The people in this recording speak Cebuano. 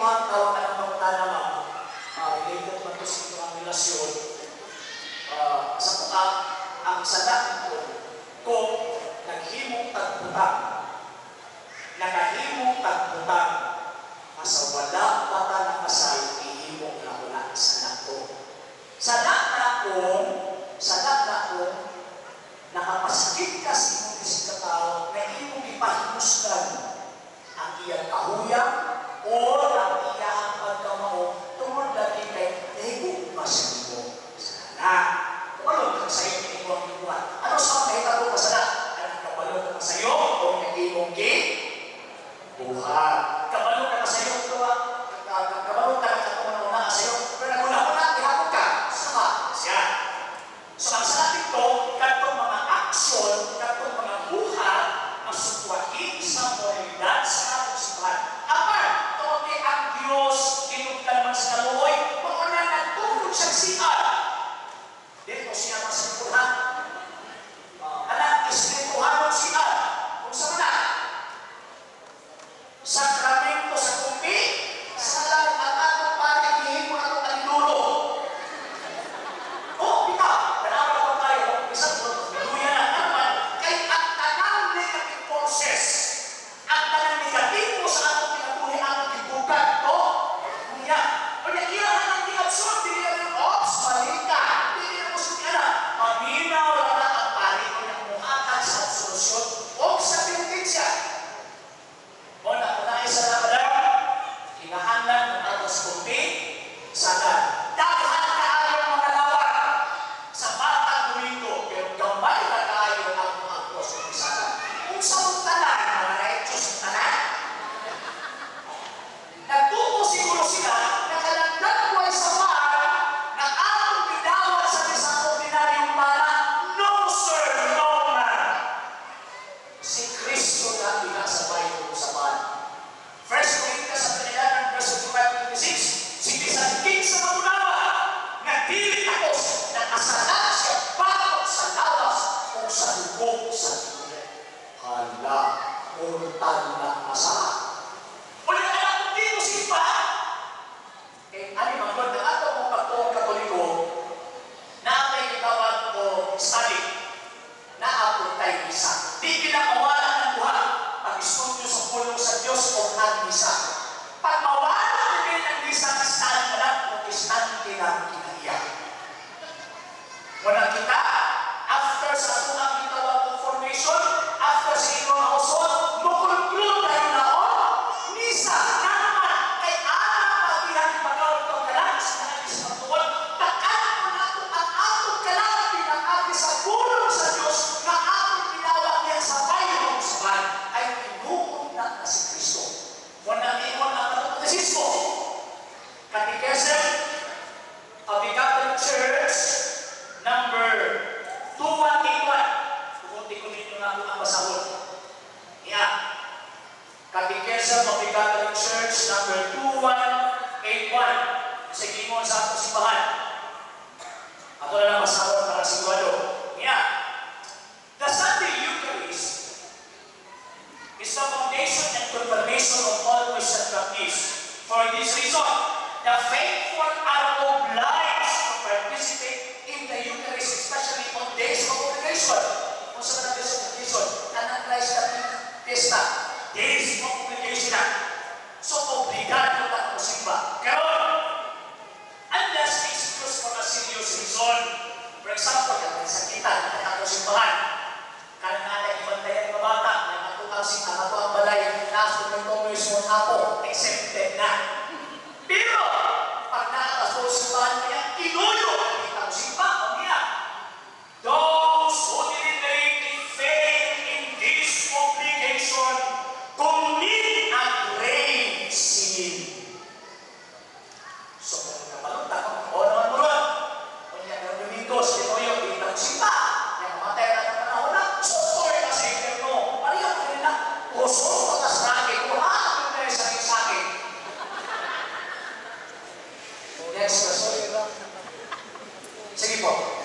Imuhang tawag ka ng pangutana, ma'am, related man to sa imuhang relasyon. Sa kuha, ang sala ko, kung naghimong tag butang, nakahimong tag butang, asa wala pa ta nakasal, ihimo na wala sala to. Sala na kung nakapasakit ka sa imong bisig ka tao na imong gipahimuslan ang iyang kahuyang o ang iyang pagkamao tungod lagi kay nahigugma sa imo. Sala. Kabalo ka sa iyo imo ang gibuhat. Ano sa kahitabo ka sala? Anong kabalo ka sa iyo o nga imong gibuhat? Kabalo ka sa iyo tuwa, kabalo ka sa itong una sa iyo, pero naguna-una, gihapon ka, sama siya. So ang sa dito, katong mga aksyon, katong mga buhat, masukwahin sa moralidad sa atong simbahan. Apan, tungod kay ang Diyos, inog ka naman sa kaluoy, mao na nagtukod siya siya. Dito siya masipulhan. Anak, espirituhanon siya. Kung sa mana? Sakramento sa kumpi, sa lang ang atong pare gihimo na itong kalidulo. Oh, bitaw. Tanawa na tayo. Isang luya na naman. Kay ang tanang negative forces, ang tanang negatibo sa atong kinabuhi, atong gibugat to. Niya. O niya, iya na nang gi-absorb, dili na yung, "Ops, mali ka." Dili na mo suti ana. Paminaw lang na ang pari o niya muhatag sa absolusyon o sa penitensya. O na, kung naisa na madam, kinahanglan ng atong kumpi, sana. Daghan kaayo ang mga lawak sa Batang Domingo, pero gamay na kaayo ang mga kumpisala. Kung sa mong tanan, mga rechos sa tanan, nagtuo siguro sila na kanang sa man na atong gidawat sa isang ordinaryong bala. No sir, no ma'am. Si Kristo na pinasabay ko sa man. 1 Corinthians chapter 11 verse 25 26, si bisan kinsa magunawa nga dili takos, nakasala siya batok sa lawas o sa dugo sa Ginoo. Hala, mortal na masala. Uli na alam kung di mo simba, eh, ano mga God, ang ato mong pagtuong Katoliko, na may gitawag o study, na ako tay misa. Di kinakawala ng buha, pag-estudyo sa pulong sa Diyos o ang misa. Pag mawala na ng misa, study na lang, Protestante na kinaiya. Wala kita, after sa atong gitawag og formation, after sa inyong household, mo-conclude tayo na misa, na naman, kay anak pagihan pagawad itong kalag, sa mga sa pagtuon, takan mo nato ang atong kalag, pinag sa pulong sa Diyos, nga atong ginawag niya sa bayrong sabay, ay tinuod na na si Kristo. Wala ingon ang Katesismo. Catechism of the Catholic Church, number 2181. Pumunti ko ninyo nga ako ang basahon. Yeah. Catechism of the Catholic Church, number 2181. Sa gingon sa atong simbahan. Ako na lang basahon para sigurado. Yeah. The Sunday Eucharist is the foundation and confirmation of all Christian practice. For this reason, the faithful are obliged to participate in the Eucharist, especially on days of obligation. Kung sa mga days of obligation, kanang Christ na fiesta, days of obligation na. So, obligado na ang simba. Karon, unless excuse for a serious reason. For example, yung may sakitan, nakatang simbahan. Kanang nga ibantayan mga bata, nga ato ang si ang ato ang balay, nasa itong mismo apo, exempted na. Pero, pag nakakaso simbahan niya, tinuyo, kita mo simba, o niya. Those who deliberately fail in this obligation commit a grave sin. So kung kabalot ako, o naman mo ron, kung yan ang Domingo, sa tinuyo, di ka simba, yan mamatay ka ng panahon na, sustoy ka sa impyerno. Pareho ka nila, usok ka sa akin, kuha ka sa akin. Next question. Sige po.